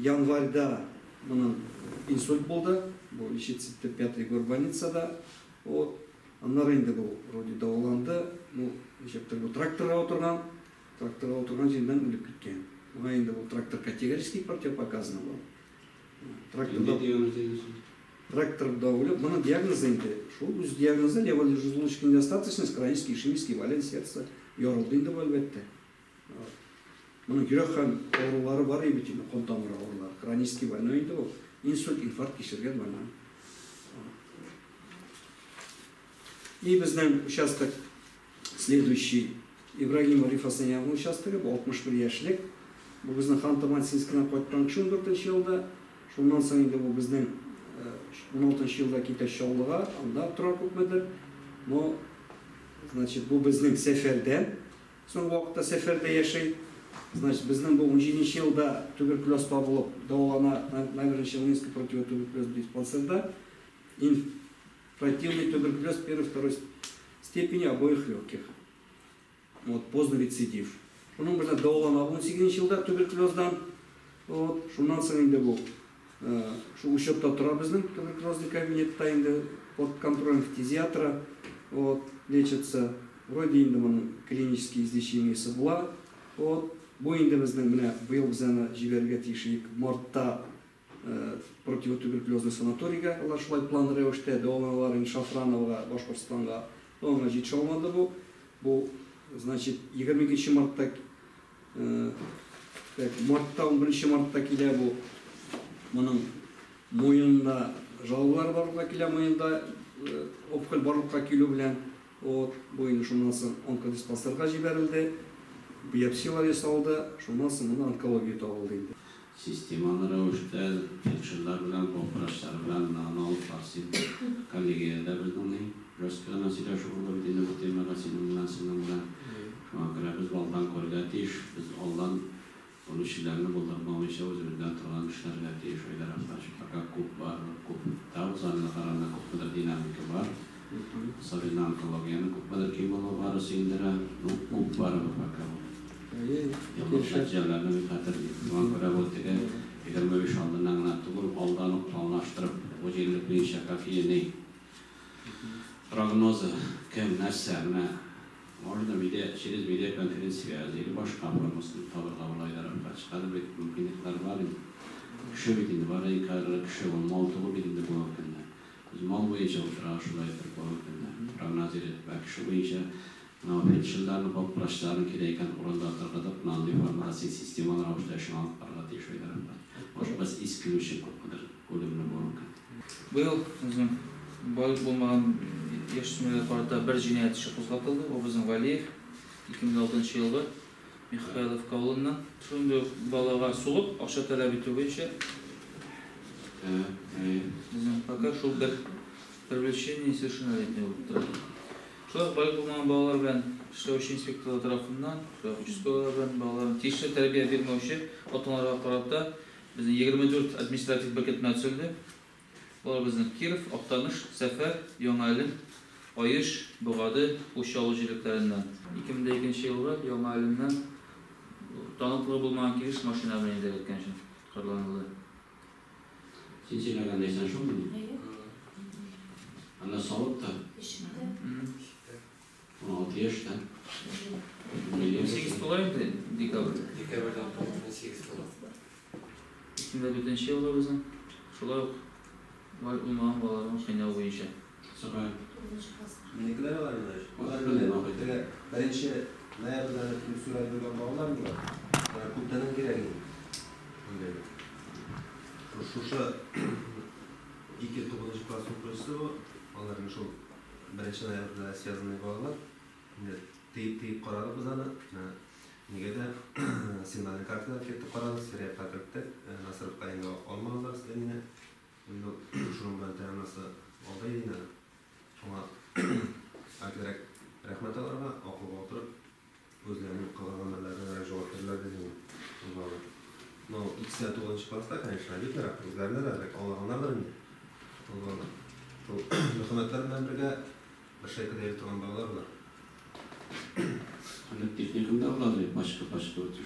январьда моның инсульт булды. Бу лечится 5-й горбольницада. Вот. Аннары инде бу вроде дәваланды. Ну, ничектер бу тракторга утырган, тракторга утырган җирдән үлеп киткән. Моңа инде бу трактор категорически противопоказано был. Тракторда үлеп, моның диагнозы инде, шул үз диагнозы левожелудочная недостаточность, хронический ишемический болезнь сердца, ярылды инде бу әлбәттә. Моның йөрәк һәм авырулары бар бит инде, кан тамыры авырулары, хронический больной инде бу, инсульт, инфаркт кичергән больной. И безнең участок следующий Ибрагим Рифасанянның участогы, бу 61 яшьлек. Бу безнең Ханты-Мансийскидан кайткан кеше 14 елда. Шуннан соң инде бу безнең 16 елда китә Чаллыга, анда тора күпмедер. Но, значит, бу безнең сәфәрдән, соңгы вакытта сәфәрдә яши. Значит, безнең бу 17 елда туберкулез табылып дәвалана Набережно-Челнинский противотуберкулез диспансерда. Инфильтративный туберкулез первой-второй степени обоих легких. Вот, поздний рецидив. Шуның белән дәвалана 18 елда туберкулездан. Вот, шуннан соң инде бу шу учетта тора безнең туберкулезный кабинетта инде под контролем фтизиатра, вот, лечится. Вроде инде моның клинический излечениесе була. Вот. Бу инде безнең менә быел без аны җибәрергә тиеш идек мартта противотуберкулезный санаторийга. Алар шулай план рәвештә дәваланалар инде Шафрановага, Башкортстанга. Аңа җитешә алмады бу. Бу, значит, 22 мартта, так, мартта, 11 мартта килә бу. Моның муенында жалобалар барлыкка килә, муенда опухоль барлыкка килү белән. Вот, бу инде шуннан соң онкодиспансерга җибәрелде, биопсиялар ясалды, шуннан соң монда онкология табылды инде. Системалы рәвештә фельдшерлар белән, врачлар белән аны алып барсын. Коллегиядә безнең ни жестко гына сөйләшү булды бит инде бу темага синең белән, сезнең белән. Шуңа күрә без алдан күрергә тиеш, без алдан үлүчеләрне булдырмауча үзебездән торган эшләргә тиеш, Айдар Афташев. Пока күп бар, күп. Та узганына караганда күпмедер динамика бар. Особенно онкологияның күпмедер кимүе бары сөендерә. Ну, күп барыбер пока. Еллык нәтиҗәләрне мин хәтерлим. Шуңа күрә бу теге 25 алдыннан гына түгел, алдан ук планлаштырып, бу җирлек буенча какие ни прогнозы, кем, нәрсә, менә можно видео, через видеоконференц-связь или башка формасын табырга була, Айдар Афташев. Хәзер бит мөмкинлекләр бар инде. Кеше бит инде, бары иң кадерле кеше, ул мал түгел бит инде бүгенге көндә. Без мал буенча утыра шулай итеп бүгенге көндә. Прогнозировать вә кеше буенча менә фельдшерларны, врачларны кирәк икән урында торгызып, менә андый формада син системалы рәвештә эшен алып барырга тиеш, Айдар Афташев. Может, без исключим күпмедер үлемне бүгенге көндә. Быел безнең балигъ булмаган яшүсмерләргә карата бер җинаять эше кузгатылды. Ул безнең Валиев, 2006 елгы, Михайловка авылыннан. Шундый ук балага сугып, акча таләп итү буенча. Безнең пока шул бер привлечение несовершеннолетний булып тора. Шулай ук балигъ булмаган балалар белән эшләүче инспекторлар тарафыннан, шулай ук участковыйлар белән балаларны тиешле тәрбия бирмәүче ата-аналарга карата безнең 24 административ беркетмә төзелде. Болар безнең Киров, Актаныш, Сәфәр, Яңа Әлем, Аеш, Богады, Учалы җирлекләреннән. 2002 елгы Яңа Әлемнән таныклыгы булмаган килеш машина белән идарә иткән өчен тоткарланылды. Син сөйләгән әйсән шулмыни? Әйе. Анда салып та. Ишектә. 16 яшьтә. 18 тула инде декабрь. Декабрьдә 18 тула. 2004 елгы безнең шулай ук балигъ булмаган балаларны кыйнау буенча. Сорай. Тугызынчы класста. Минекеләр алар инде. Алар Беләм, беренче ноябрьдән килеп сүрәт белгән балалар булар. Алар күптәннән кирәк инде. Шушы ике тугызынчы класс укучысы бу. Аларның шул беренче ноябрьдә связанный балалар. Инде тыеп-тыеп карадык без аны. Нигә дә сигнальный карталар кертеп карадык, Серәевка керттек. Насыровка инде алмадылар мине. Инде шуның белән тәмамласы алда иде инде. Шуңа әзрәк рәхмәт аларга, акылга утырып, үзләренең кылган гамәлләренә җавап бирделәр диде ул балалар. Но икесе дә тугызынчы класста, конечно, обиднорак, үзләренә дә әзрәк аңлаганнардыр инде. Ул балалар. Шул Мөхәммәтләр белән бергә бер шайкада йөри торган балалар болар. Аны техникумда булады, пачка-пачка үтү.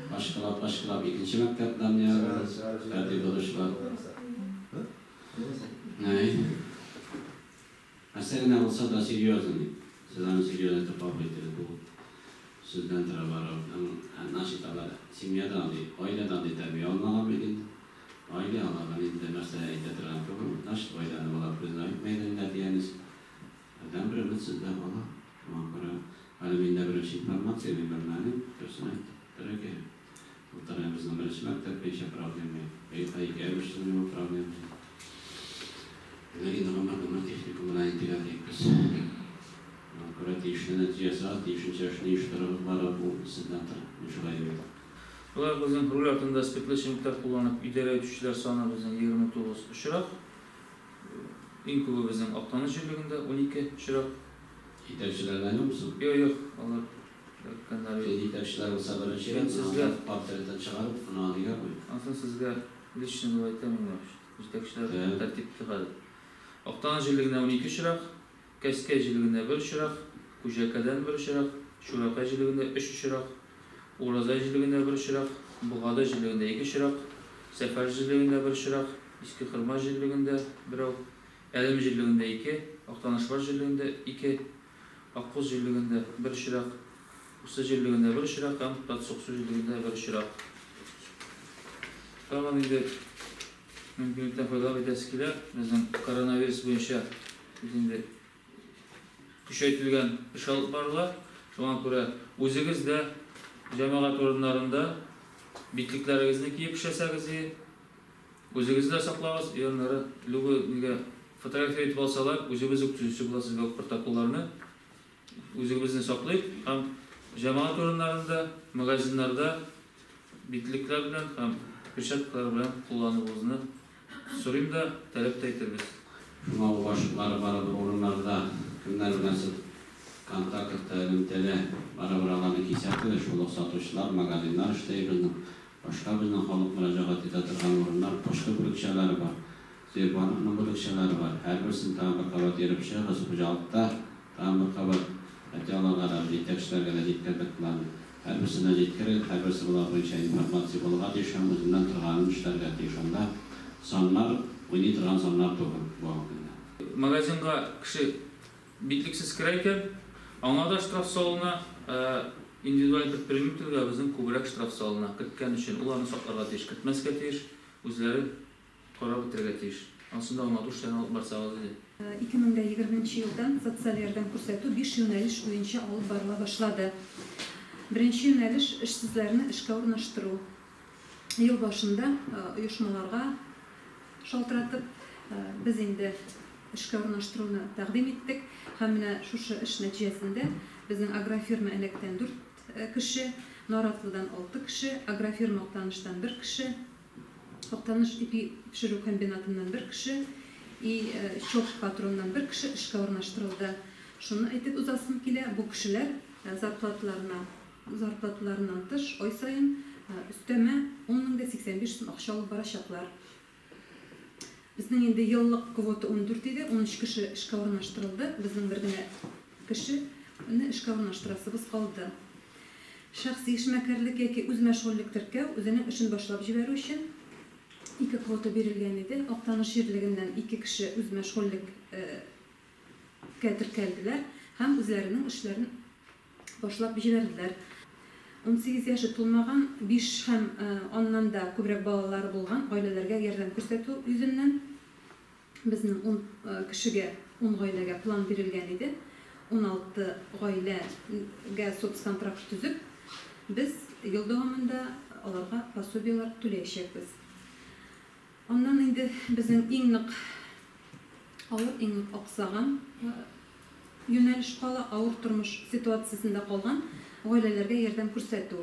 Пачкалап, пачкалап икенче мәктәптән ягыз. Тәртип бозучылар. Әй. Нәрсә генә булса да серьезный. Сез аны серьезно итеп кабул итегез. Бу сездән тора барып. Значит, алар семьядан андый, гаиләдән андый тәрбия алмаган бит инде. Гаилә алардан инде нәрсә әйтә торган түгел. Значит, гаиләне алар признать итмәйдер инде әти-әнисе. Бердән бер өмет сездә бала. Шуңа күрә әле миндә беренче информация, мин белмәдем. Дөресен әйтеп кирәк. Былтыр безнең беренче мәктәп буенча проблема. Быел ике ай бу проблема. Ләкин гомер гомер техникумына интегә без. Шуңа күрә тиешле нәтиҗәсе, тиешенчә эшне оештырып барып, бу сездән тора. Мин шулай дип әйтәм. Шулай ук безнең руль артында спиртлы эчемлекләр кулланып идарә итүчеләр саны безнең 29 очрак. Иң күбе безнең Актаныш җирлегендә 12 очрак. Җитәкчеләрдән юкмы? Юк, юк, алар эләккәннәр юк. Җитәкчеләр булса беренче Мин сезгә портретын чыгарып, аны нигә куй? Ансын сезгә лично дип әйтәм инде. Җитәкчеләр тәртипле хәзер. Актаныш җирлегендә 12 очрак, Кәскәй җирлегендә 1 очрак, Күҗәкәдән 1 очрак, Чуракай җирлегендә 3 очрак, Уразай җирлегендә 1 очрак, Богады җирлегендә 2 очрак, Сәфәр җирлегендә 1 очрак, Иске Кырма җирлегендә берәү, Әлем җирлегендә 2, Актанышбаш җирлегендә 2, Аккуз җирлегендә 1 очрак. Усы җирлегендә бер очрак һәм Подсуксу җирлегендә бер очрак. Тагын инде мөмкинлектән файдаланып әйтәсе килә, безнең коронавирус буенча инде көчәйтелгән эш алып барыла. Шуңа күрә үзегез дә җәмәгать урыннарында битлекләрегезне киеп эшләсәгез, үзегезне дә саклагыз, и аннары любой нигә фотография итеп алсалар, үзебез үк төзүче була сезгә протоколларны. Үзегезне саклыйк һәм җәмәгать урыннарында, магазиннарда битлекләр белән һәм перчаткалар белән куллануыгызны сорыйм да, таләп тә итербез. Шуңа ул башлыклары барыбер урыннарда кемнәр белән сез контактта, элемтәдә, барыбер аларны кисәтегез. Шул ук сатучылар, магазиннар эшли безнең. Башка безнең халык мөрәҗәгать итә торган урыннар, почта бүлекчәләре бар, Сбербанкның бүлекчәләре бар. Һәрберсен тагын бер кабат йөреп чыгыгыз, хуҗалыкта тагын бер кабат, хотя аларга да җитәкчеләргә дә җиткердек планны. Һәрберсенә җиткерегез, һәрберсе болар буенча информация булырга тиеш һәм үзеннән торганын эшләргә тиеш. Анда саннар уйный торган саннар түгел бүгенге көндә. Магазинга кеше битлексез керә икән, аңа да штраф салына, ә индивидуаль предпринимательгә безнең күбрәк штраф салына. Керткән өчен ул аны сакларга тиеш, кертмәскә тиеш, үзләре карап бетерергә тиеш. Ансында аңлату эшләрен алып барсагыз иде. 2020 елдан социаль ярдәм күрсәтү 5 юнәлеш буенча алып барыла башлады. Беренче юнәлеш эшсезләрне эшкә урнаштыру. Ел башында оешмаларга шалтыратып, без инде эшкә урнаштыруны тәкъдим иттек. Һәм менә шушы эш нәтиҗәсендә безнең агрофирма Эләктән 4 кеше, Наратлыдан 6 кеше, агрофирма Актаныштан 1 кеше, Актаныш ипи пешерү комбинатыннан 1 кеше и Чоп патроннан 1 кеше эшкә урнаштырылды. Шуны әйтеп узасым килә, бу кешеләр зарплаталарыннан тыш ай саен өстәмә 10 085 сум акча алып барачаклар. Безнең инде еллык квота 14 иде, 13 кеше эшкә урнаштырылды. Безнең бер генә кешене эшкә урнаштырасыбыз калды. Шәхси эшмәкәрлек яки үзмәшгульлек теркәү, үзенең эшен башлап җибәрү өчен 2 квота бирелгән иде. Актаныш җирлегеннән 2 кеше үзмәшгульлеккә теркәлделәр һәм үзләренең эшләрен башлап җибәрделәр. 18 яше тулмаган 5 һәм аннан да күбрәк балалары булган гаиләләргә ярдәм күрсәтү йөзеннән безнең 10 кешегә, 10 гаиләгә план бирелгән иде. 16 гаиләгә соцконтракт төзеп, без ел дәвамында аларга пособияләр түләячәкбез. Аннан инде безнең иң нык авыр, иң нык аксаган юнәлеш кала, авыр тормыш ситуациясендә калган гаиләләргә ярдәм күрсәтү.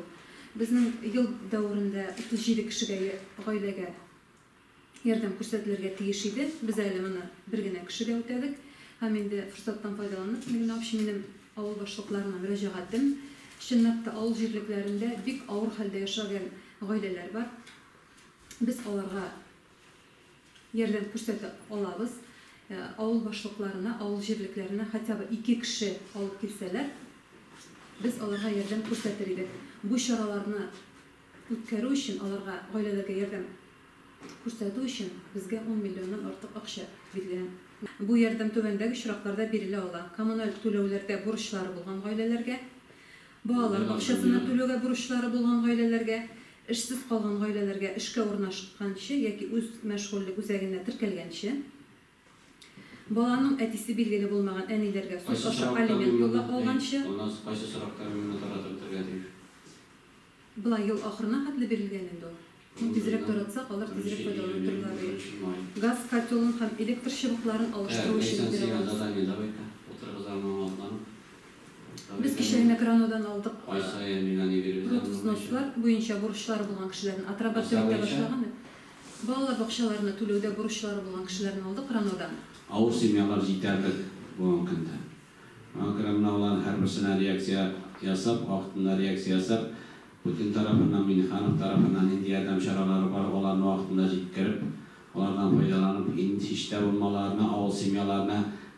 Безнең ел дәверендә 37 кешегә, гаиләгә ярдәм күрсәтелергә тиеш иде. Без әле моны бер генә кешегә үтәдек. Һәм инде форсаттан файдаланып, минем авыл башлыкларына мөрәҗәгатем. Чынлап та авыл җирлекләрендә бик авыр хәлдә яшәгән гаиләләр бар. Без аларга ярдәм күрсәтә алабыз. Авыл башлыкларына, авыл җирлекләренә хотя бы 2 кеше алып килсәләр, без аларга ярдәм күрсәтер идек. Бу чараларны үткәрү өчен, аларга, гаиләләргә ярдәм күрсәтү өчен безгә 10 миллионнан артык акча бирелгән. Бу ярдәм түбәндәге очракларда бирелә ала. Коммуналь түләүләрдә бурычлары булган гаиләләргә, балалар бакчасына түләүгә бурычлары булган гаиләләргә, эшсез калган гаиләләргә эшкә урнашканчы яки үз мәшгульлек үзәгенә теркәлгәнче, баланың әтисе билгеле булмаган әниләргә суд Кайсы аша соракта алимент мин юллап моны- алганчы. Оннан кайсы соракта мин моны таратып бетерергә тиеш? Болай ел ахырына хәтле бирелгән инде ул. Тизрәк таратсак, алар тизрәк файдаланып торырлар иде. Газ котелын һәм электр чыбыкларын алыштыру өчен бирә алабыз. Задание давай-ка. Утырыгыз аңлатланып. Без кичә генә КРАНОдан алдык. Ай саен миңа ни биреп Взнос лар буенча бурычлары булган кешеләрне отрабатывать итә башлаган. Балалар бакчаларына түләүдә бурычлары булган кешеләрне алдык КРАНОдан. Авыр семьялар җитәрлек бүгенге көндә. Аңа күрә менә аларның һәрберсенә реакция ясап, вакытында реакция ясап, Путин тарафыннан, Минниханов тарафыннан нинди ярдәм чаралары бар, аларны вакытында җиткереп, алардан файдаланып, инде һич тә булмаларына, авыл семьяларына,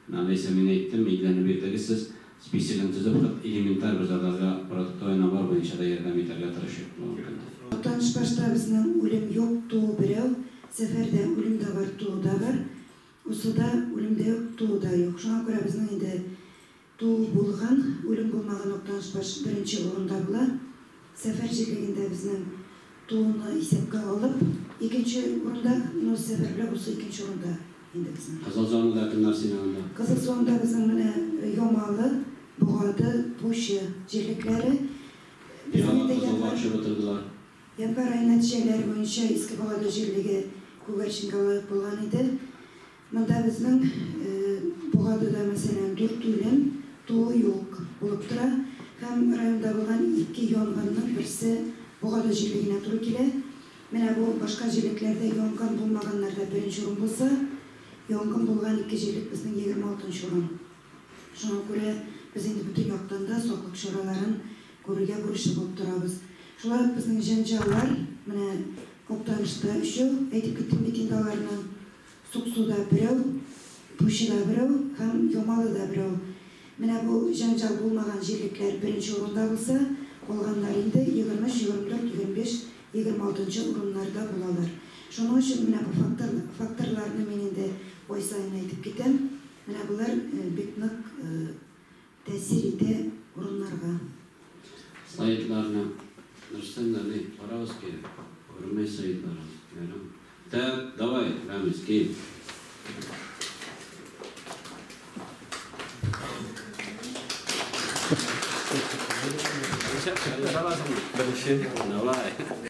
менә мин әйттем, әйләнеп бирдегез сез, списогын төзеп, элементар без аларга продуктовый набор буенча да ярдәм итәргә тырышыйк бүгенге көндә. Актанышбашта безнең үлем юк, туу берәү, Сәфәрдә үлем дә бар, туу да бар. Усыда үлем дә юк, туу да юк. Шуңа күрә безнең инде Туу булган, үлем булмаган Актанышбаш беренче урында була. Сәфәр җирлегендә безнең тууны исәпкә алып, икенче урында, но Сәфәр белән бусы икенче урында инде безнең. Кызыл зонада кемнәр синең анда? Кызыл зонада безнең менә Ямалы, Богады, Пучы җирлекләре. Безнең инде кызылга төшеп утырдылар. Январь ае нәтиҗәләре буенча Иске Богады җирлеге күгәрченгә лаек булган иде. Монда безнең Богадыда, мәсәлән, дүрт үлем, туу юк булып тора. Һәм районда булган ике янгынның берсе Богады җирлегенә туры килә. Менә бу башка җирлекләрдә янгын булмаганнарда беренче урын булса, янгын булган ике җирлек безнең 26 нчы урын. Шуңа күрә без инде бөтен яктан да саклык чараларын күрергә бурычлы булып торабыз. Шулай ук безнең җәнҗаллар, менә Актанышта өчәү, әйтеп киттем бит инде аларны. Суксуда берәү, Пучыда берәү һәм Ямалыда берәү. Менә бу җәнҗал булмаган җирлекләр беренче урында булса, калганнар инде 23, 24, 25, 26 нчы урыннарда булалар. Шуның өчен менә бу фактор, факторларны мин инде ай саен әйтеп китәм. Менә болар бик нык тәэсир итә урыннарга. Слайдларны дөрестән дә ни, карагыз кирәк. Күренмәй слайдларыгыз. Ярым. Так, давай, Рамис, кил. Беренче. Давай.